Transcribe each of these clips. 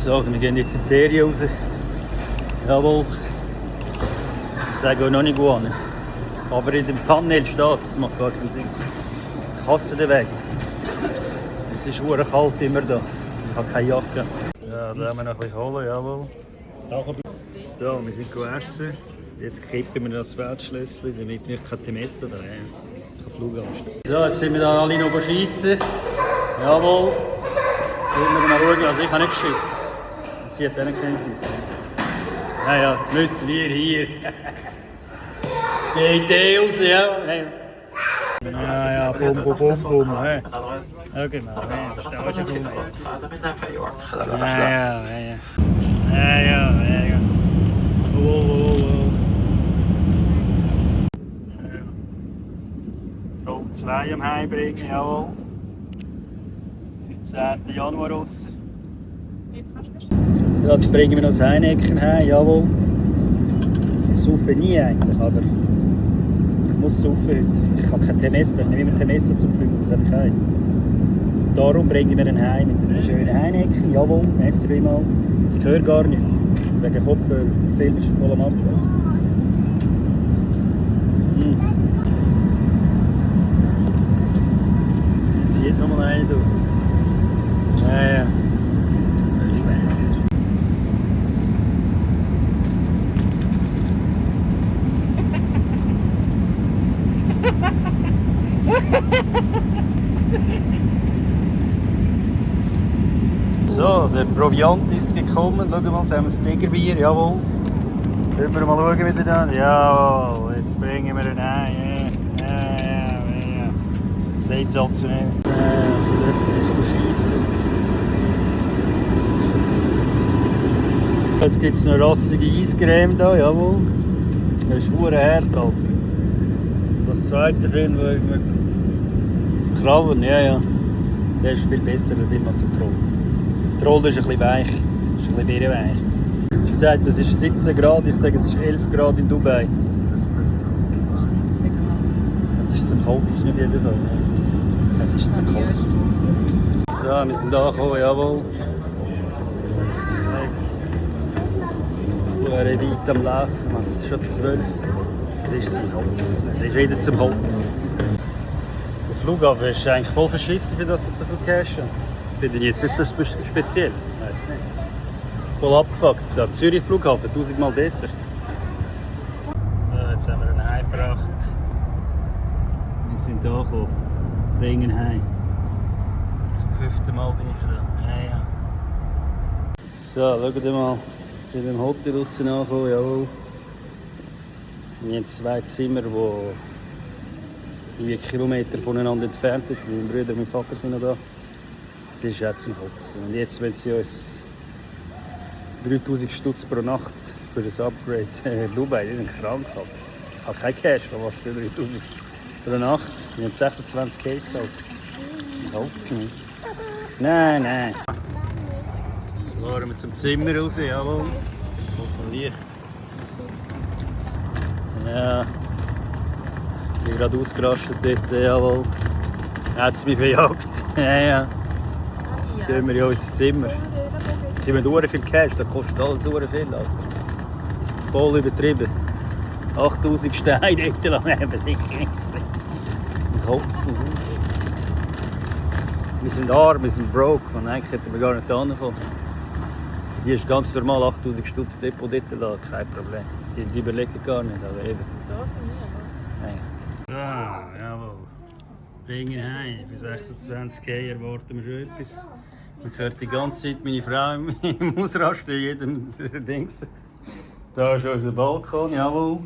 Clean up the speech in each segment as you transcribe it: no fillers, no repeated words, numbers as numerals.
sagen, wir gehen jetzt in die Ferien raus. Jawohl. Ich sage auch noch nicht gut. Aber in dem Tunnel steht es, das macht gar keinen Sinn. Ich hasse den Weg. Es ist verdammt kalt immer da. Ich habe keine Jacke. Ja, da haben wir noch ein bisschen holen, jawohl. So, wir sind essen. Jetzt kippen wir das Feldschlösschen, damit wir kein Temester da haben. Kein Flugangst. So, jetzt sind wir da alle noch schiessen. Jawohl. Jetzt müssen wir mal schauen, also ich habe nicht geschissen. Und sie hat auch nicht geschissen. Ja, jetzt müssen wir hier. Es geht eh raus, ja. Ja, bum. Hey. Ja, genau. Das ist auch schon gut. Ja. Wow. Top 2 am Heimbringen, jawohl. 10. Januar raus. Jetzt bringen wir noch das Heinecken heim, jawohl. Ich saufe nie eigentlich, aber ich muss saufen heute. Ich habe kein Temester, ich nehme immer Temester zum Fliegen, das hat keinen. Darum bringen wir ihn heim mit einem schönen Heinecken, jawohl, messer wie mal. Ich höre gar nicht, wegen Kopfhörer, der Film ist voll am Abgehen. Jetzt zieht nochmal einen durch. Ja. Völlig wahnsinnig. So, der Proviant ist gekommen. Schauen wir mal, haben wir das Tigerbier, jawohl. Können wir mal schauen, wie der dann. Jawohl, jetzt bringen wir ihn ein. Ja. Sensationell. Das dürfte schiessen. Jetzt gibt es noch rassige Eiscreme da, jawohl. Das ist verdammt hart, Alter. Das zweite Film, wo ich mir Krabben, ja. Der ist viel besser als der Troll. Der Troll ist ein bisschen weich, ist ein bisschen birrenweich. Sie sagt, es ist 17 Grad, ich sage, es ist 11 Grad in Dubai. Es ist 17 Grad. Es ist zum Kotzen auf jeden Fall. Es ist zum Kotzen. So, wir sind angekommen, jawohl. Wir sind weit am Laufen, Mann. Es ist schon 12. Es ist zum Kotzen. Es ist wieder zum Kotzen. Der Flughafen ist eigentlich voll verschissen, für das es so viel Cash hat. Finde ich jetzt nicht so speziell. Weiß nicht. Voll abgefuckt. Der Zürich Flughafen 1000-mal besser. Jetzt haben wir ihn heimgebracht. Wir sind hier gekommen. Bringen ihn heim. Zum 5. Mal bin ich schon da. Ja. So, schaut mal. Jetzt sind wir im Hotel draussen angekommen. Jawohl. Wir haben 2 Zimmer, die 4 Kilometer voneinander entfernt sind. Mein Bruder und mein Vater sind noch da. Das ist jetzt im Kotzen. Und jetzt wollen sie uns 3000 Stutz pro Nacht für das Upgrade. Dubai, die sind krank. Ich habe kein Cash, aber was für 3000 pro Nacht? Wir haben 26 K gezahlt. Das ist Kotzen. Nein. Jetzt fahren wir zum Zimmer raus, jawohl. Kommt Licht. Ja. Ich bin gerade ausgerastet dort, jawohl. Hat es mich verjagt. Ja. Jetzt gehen wir in unser Zimmer. Sie haben sehr viel Cash, das kostet alles sehr viel, Alter. Voll übertrieben. 8000 Steine dort lang haben sicher nicht. Das Kotzen. Wir sind arm, wir sind broke, man. Eigentlich hätten wir gar nicht hinkommen. Für die ist ganz normal 8000 Stutz Depot dort lassen, kein Problem. Die überlegen gar nicht, aber eben. Das nicht, So, jawohl. Bringen heim. Für 26 K erwarten wir schon etwas. Man hört die ganze Zeit meine Frau im Ausrasten, jedem Dings. Da ist unser Balkon, jawohl.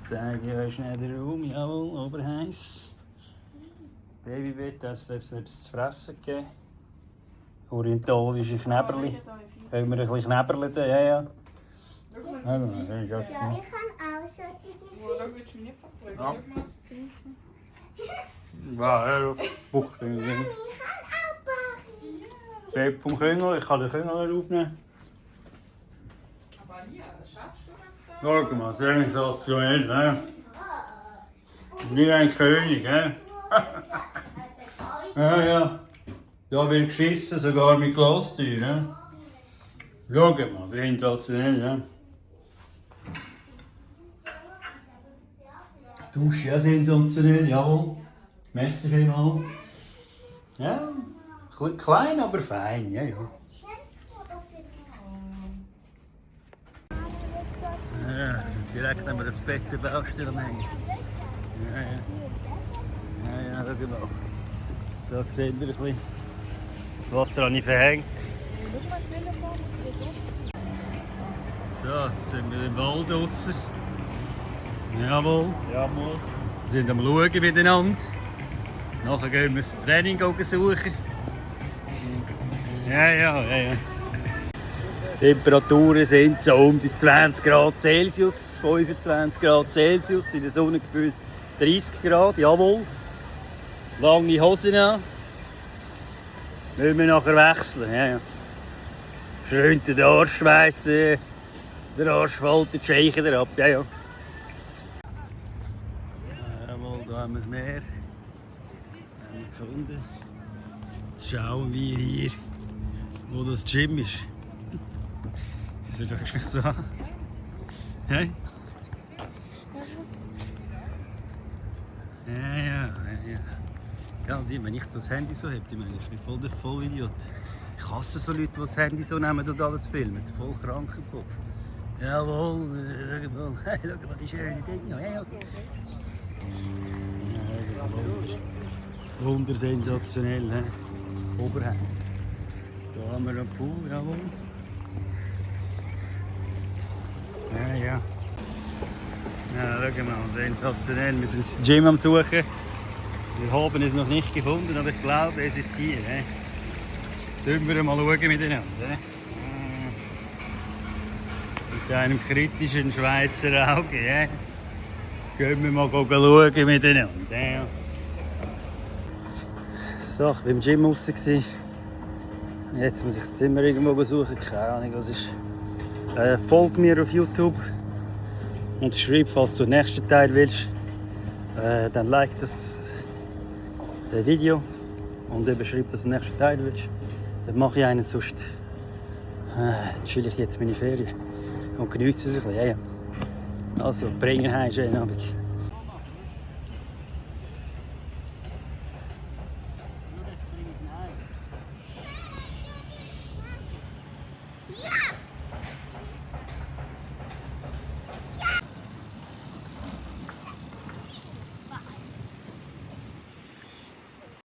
Zeige ich euch schnell den Raum, jawohl, oberheiss. Babybett, da soll es etwas zu fressen geben. Orientalische Knäberli. Können wir ein bisschen knäberlen, ja. Ja, ich kann auch solche Ja, Buch. Ich kann auch Bari. Babe vom Küngel, ich kann den Küngel aufnehmen. Aber hier, schaffst du das da? Schau mal, sensationell, ne? Wie ein König, ne? Ja. Da wird geschissen, sogar mit Glastür. Ne? Schau mal, sensationell. Ja? Dusche, ja sensationell, jawohl. Messer vielmal. Ja, klein, aber fein. Ja, ja. Ja, direkt neben einer fetten Baustelle hängen. Ja, ja. Ja, ja, schau mal. Da seht ihr ein bisschen. Das Wasser habe ich verhängt. So, jetzt sind wir im Wald draussen. Jawohl. Jawohl. Wir sind am Schauen miteinander. Nachher gehen wir das Training suchen. Ja, ja, ja, ja. Die Temperaturen sind so um die 20 Grad Celsius, 25 Grad Celsius, in der Sonne gefühlt 30 Grad, jawohl. Lange Hosen an. Müssen wir nachher wechseln, ja, ja. Schön den Arsch schweissen, der Arschfalt, die Scheichen ab, ja, ja. Jawohl, da haben wir das Meer. Das haben wir gefunden. Jetzt schauen wir hier, wo das Gym ist. Wieso schaust du mich so an? Hey? Ja, ja, ja, ja. Ja, wenn ich so das Handy so habe, ich bin voll der Vollidiot. Ich hasse so Leute, die das Handy so nehmen und alles filmen. Voll krank kaputt. Jawohl, schau mal. Hey, schau mal die schönen Dinge. Ja, ja. Wundersensationell, ne? Oberhängs. Da haben wir einen Pool, jawohl. Ja, ja. Ja, schau mal, sensationell. Wir sind das Gym am Suchen. Wir haben es noch nicht gefunden, aber ich glaube, es ist hier. Ne? Schauen wir mal miteinander. Ne? Mit einem kritischen Schweizer Auge. Ne? Gehen wir mal schauen miteinander. Ne? So, ich war im Gym draussen. Jetzt muss ich das Zimmer irgendwo suchen. Keine Ahnung, was ist. Folg mir auf YouTube und schreib, falls du den nächsten Teil willst. Dann like das Video und eben schreib, dass du den nächsten Teil willst. Dann mache ich einen, sonst chill ich jetzt meine Ferien und genieße es ein bisschen. Ja, ja. Also, bringen heim, schönen Abend.